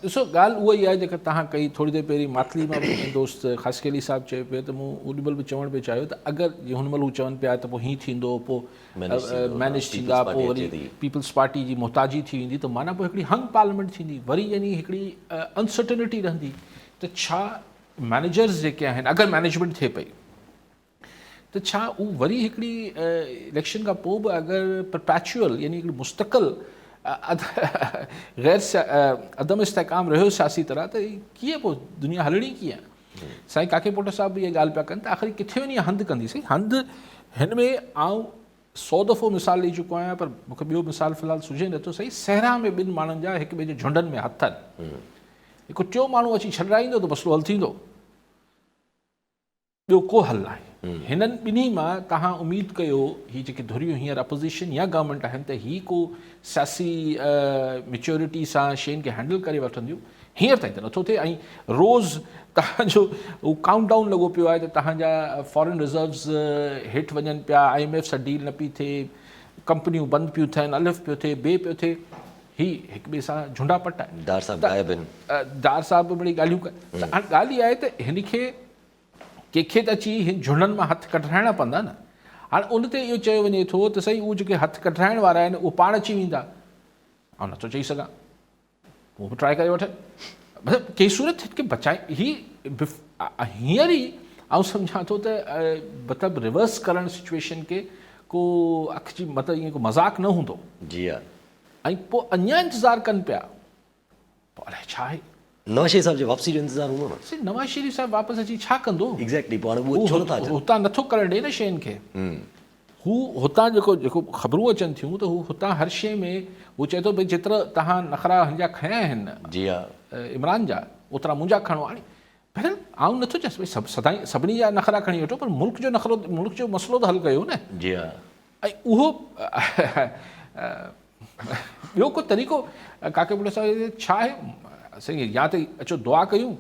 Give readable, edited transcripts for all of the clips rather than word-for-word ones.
ڏسو ڳالهه اها ئي آهي جيڪا توهان ڪئي ٿوري دير پهرين ماتلي مان به ڪنهن دوست خاصخيلي صاحب چيو پيو ته مون اوڏي مهل به چوڻ پئي چاهيو ته اگر جي هن مهل هو چون پيا ته پوء هين ٿيندو پوء مينيج ٿيندا پوء وري پيپلز پارٽي جي محتاجي ٿي ويندي ته معنيٰ پوء هڪڙي هنگ پارليامينٽ ٿيندي وري يعني هڪڙي انسرٽنٽي رهندي ته ڇا مينيجرز جيڪي آهن اگر مينيجمينٽ ٿئي پئي ته ڇا هو وري هڪڙي اليڪشن کان پوء به اگر پرپيچوئل يعني هڪڙي مستقل غير عدم استحڪام رهيو سياسي طرح ته ڪيئن پوء دنيا هلڻي ڪيئن؟ سائين ڪاڪي پوٽو صاحب به اها ڳالهه پيا ڪن ته آخر ڪٿي وڃي هنڌ ڪندي؟ سائين هنڌ هن ۾ آئون سو دفعو مثال ڏئي چڪو آهيان پر مونکي ٻيو مثال في الحال سجهي نٿو سائين صحرا ۾ ٻن ماڻهن جا هڪ ٻئي جي جهنڊن ۾ هٿ آهن هڪ ٽيون ماڻهو اچي ڇڏرائيندو ته مسئلو حل ٿيندو. ٻيو ڪو حل ناهي. هنن ٻنهي مان توهان اميد ڪيو هي جيڪي ڌريون هينئر اپوزيشن يا گورنمينٽ آهن ته هي ڪو سياسي ميچورٽي سان شين کي هينڊل ڪري وٺنديون هينئر تائين ته نٿو ٿئي ۽ روز توهان جو هو ڪائونٽ ڊائون لڳو پيو آهي ته توهان جا فارن رزروز هيٺ وڃن پيا I M F سان ڊيل نه پئي ٿئي ڪمپنيون بند پيون ٿين الف پيو ٿئي بي پيو ٿئي هي هڪ ٻئي سان جهنڊا پٽ آهن ڊار صاحب غائب آهن ڊار صاحب به مڙئي ڳالهيون ڪن ته هاڻ ڳالهه اها آهي ته هن کي ڪنهن کي ته اچي هن جهنڊن مان هٿ ڪڍرائڻا پوندا نه. هاڻ ان تي اهو چيو وڃي ٿو ته سائين اهي جيڪي هٿ ڪڍرائڻ وارا آهن اهي پاڻ اچي ويندا. آئون نٿو چئي سگهان. هو به ٽرائي ڪري وٺن. مطلب ڪنهن صورت هن کي بچائي هي هينئر ئي آئون سمجهان ٿو ته مطلب ريورس ڪرڻ سچويشن کي ڪو اک جي مطلب ائين ڪو مذاق نه هوندو. جي ها. ۽ پوء اڃا انتظار ڪن پيا. پوء الائي ڇا آهي. نواز شريف صاحب جي واپسي جو انتظار هوندو نه. سائين نواز شريف صاحب واپس اچي ڇا ڪندو؟ ايگزيڪٽلي پوء هاڻي اهو ڇو نٿا اچن؟ هو هتان نٿو ڪرڻ ڏي نه شين کي. هو هتان جيڪو جيڪو خبرون اچن ٿيون ته هو هتان هر شي ۾ هو چئي ٿو ڀئي جيترا توهان نخرا هن جا کنيا آهن جي ها عمران جا اوترا منهنجا کڻو هاڻي بهرحال آئون نٿو چيان ڀئي سڀ سدائين سڀني جا نخرا کڻي وٺو پر ملڪ جو نخرو ملڪ جو مسئلو ته حل ڪيو نه. جي ها. ۽ اهو ٻيو ڪو طريقو ڪاڪي پٽ صاحب ڇا آهي سائين يا ته اچو دعا ڪيون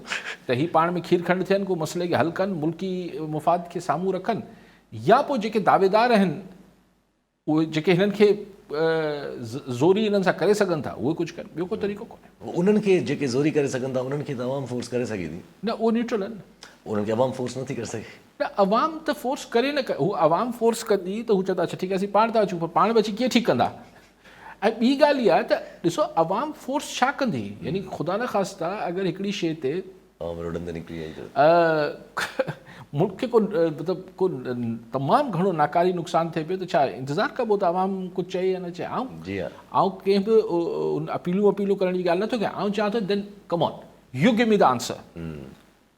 ته هي پاڻ ۾ کير کنڊ ٿين ڪو مسئلي کي حل ڪن ملڪي مفاد کي سامهون رکن يا پوء جيڪي دعويدار آهن اهي جيڪي هنن کي زوري هنن سان ڪري سگهن ٿا اهي ڪجهه ڪن ٻيو ڪو طريقو ڪونهي. انهن کي جيڪي زوري ڪري سگهن ٿا انهن کي ته عوام فورس ڪري سگهي ٿي. نه اهي نيوٽرل آهن. انهن کي عوام فورس نٿي ڪري سگهي. نه عوام ته فورس ڪري نه هو عوام فورس ڪندي ته هو چوندا اڇا ٺيڪ آهي اسين پاڻ ٿا اچون پر پاڻ به اچي ڪيئن ٺيڪ ڪندا ۽ ٻي ڳالهه اها ته ڏسو عوام فورس ڇا ڪندي يعني خدا نخواسته اگر هڪڙي شيء تي عوام روڊن تي نڪري آئي ته ملڪ کي ڪو مطلب ڪو تمام گهڻو ناڪاري نقصان ٿئي پيو ته ڇا انتظار ڪبو ته عوام ڪجهه چئي يا نه چئي آئون جي ها آئون ڪنهن به اپيلون اپيلون ڪرڻ جي ڳالهه نٿو ڪيان آئون چوان ٿو then come on you give me the answer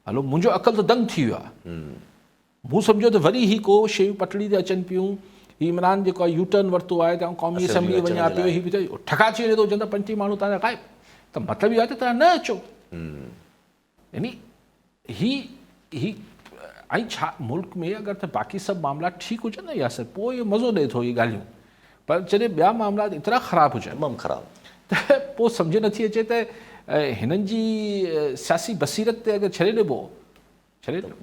هلو منهنجو عقل ته دنگ ٿي ويو آهي. مون سمجهيو ته وري هي ڪو شيون پٽڙي تي اچن پيون، هي عمران جيڪو آهي يو ٽرن ورتو آهي ته آئون قومي اسيمبلي وڃان پيو، هي به ته ٺڪا اچي وڃي ٿو چون ٿا 35 ماڻهو توهان جا غائب ته مطلب اهو آهي ته توهان نه اچو. يعني هي هي ۽ ڇا ملڪ ۾ اگر ته باقي سڀ معاملا ٺيڪ هجن نه ياسر پوء اهو مزو ڏئي ٿو اهي ڳالهيون پر جڏهن ٻيا معاملا ايترا خراب هجن تمام خراب ته پوء سمجهه نٿي اچي ته هنن جي سياسي بصيرت تي اگر ڇڏي ڏبو ڇڏي ڏبو.